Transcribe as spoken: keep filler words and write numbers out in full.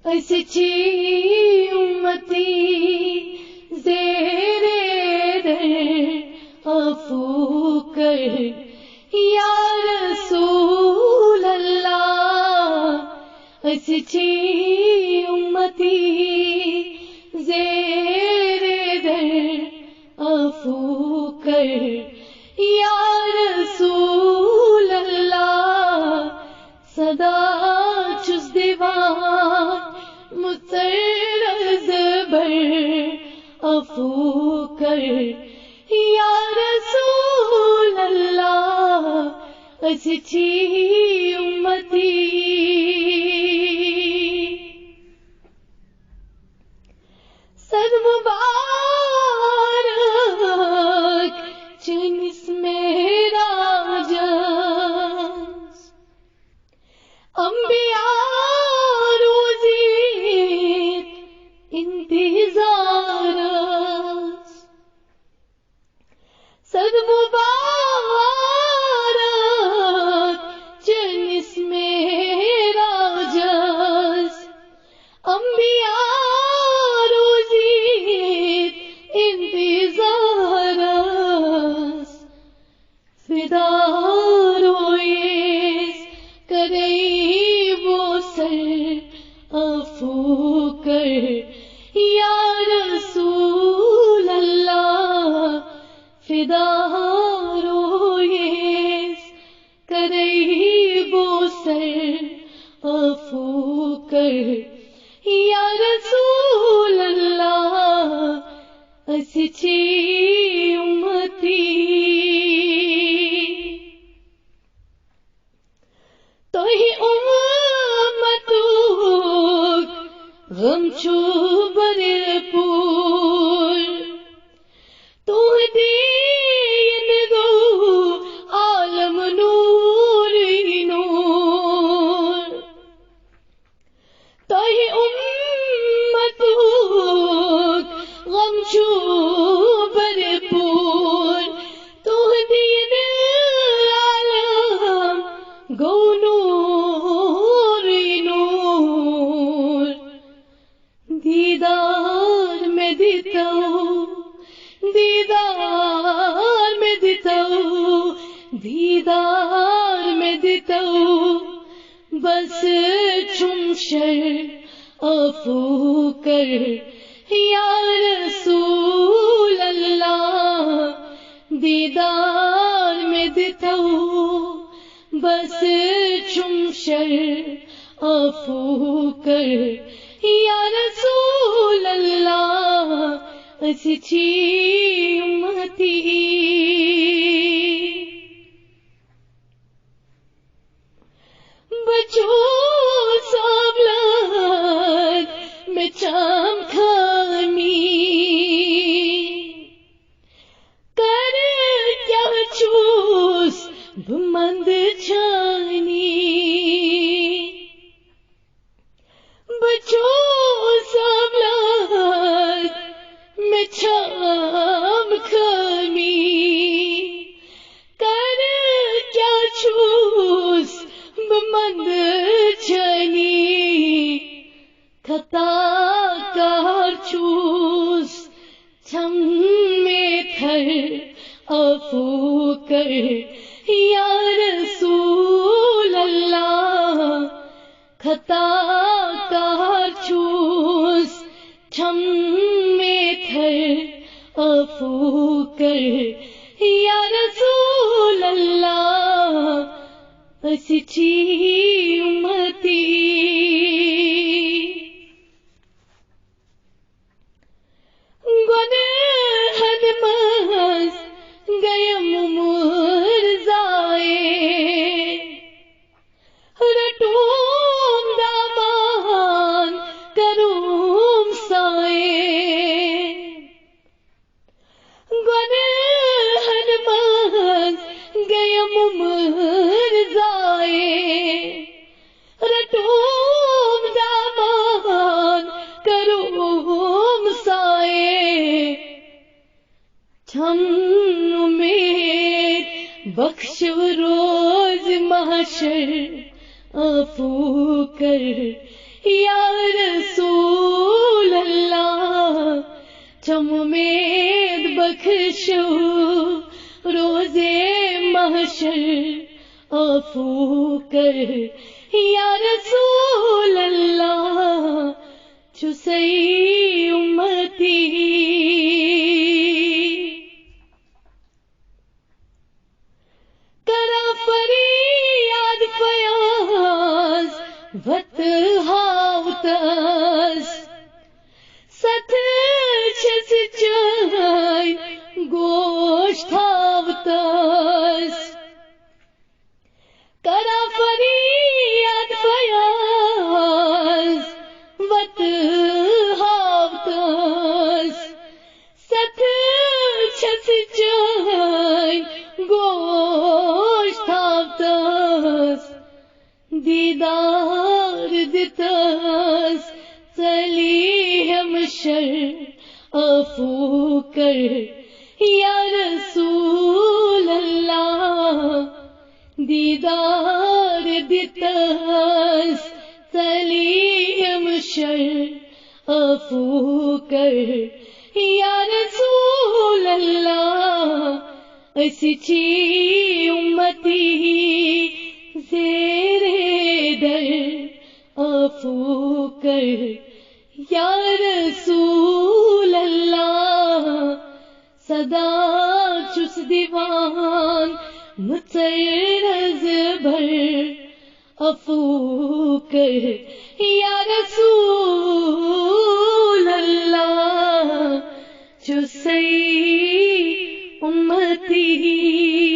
أسۍ چھِ اُمتی زیرِ در، عفو کر یا رسول اللہ۔ أسۍ چھِ اُمتی زیرِ در، عفو کر یا رسول اللہ۔ صدا چھُس دِوان مُژر زبر، عفو کر یا رسول اللہ۔ أسۍ چھِ اُمتی۔ سر مبارک چٲنِس معراجس، انبیاء روٗزِتھ انتظارس۔ سر مبارک چٲنِس معراجس، انبیاء روٗزِتھ انتظارس۔ فدا رویس کرے بوسر، عفو کر یا رسول اللہ۔ فدا رویس کرے بوسر، عفو کر یا رسول اللہ۔ أسۍ چھِ اُمتی۔ تۄہہِ اُمتُک غم چھُ بھرپوٗر۔ تُہنٛدِ یِنہٕ گوٚو عالم نوٗرٕے نوٗر۔ تۄہہِ اُمتُک غم چھُ بھرپوٗر، تُہنٛدِ یِنہٕ عالم گوٚو نوٗرٕے نوٗر۔ دیٖدار مےٚ دِتو، دیٖدار مےٚ دِتو، دیٖدار مےٚ دِتو۔ بس چھُم شر، عفو کر یا رسول اللہ۔ دیٖدار مےٚ دِتو، بس چھُم شر، عفو کر یا رسول اللہ۔ أسۍ چھِ اُمتی۔ بہٕ چھُس اولاد، مےٚ چھم خٲمی۔ کرٕ کیٛاہ چھُس بہٕ منٛدچھانی؟ بہٕ چھُس اولاد، مےٚ چھم خٲمی۔ کرٕ کیٛاہ چھُس بہٕ منٛدچھانی؟ خطا کار چھُس، چھم مےٚ تھر، عفو کر یا رسول اللہ۔ خطا کار چھُس، چھم مےٚ تھر، عفو کر یا رسول اللہ۔ أسۍ چھِ اُمتی۔ گۄنہن منٛز گٔیم مُمُر ضایع، رٔٹوم دامان، کروم سایہ۔ گۄنہن منٛز گٔیم مُمُر ضایع، رٔٹوم دامان، کروم سایہ۔ چھم اُمید بخشو روز محشر، عفو کر یا رسول اللہ، چھم امید بخشو روزے محشر عفو کر۔ یا رسول اللہ، چھسے امتی۔ کرا فریاد فیاض وت ہاوتس، ستھ چھس چٲنۍ گوش تھاوتس۔ کرا فریاد فیاض وت ہاوتس، ستھ چھس چٲنۍ گوش تھاوتس۔ دیدار دِتس ژلی ہمشر عفو کر۔ یا رسول اللہ، دیدار دِتس ژلی ہمشر عفو کر۔ یا رسول اللہ، أسۍ چھی امتی زیر در عفو کر۔ یا رسول اللہ، صدا چھس دیوان مُژر رز بھر عفو کر۔ یا رسول اللہ، چھسے امتی۔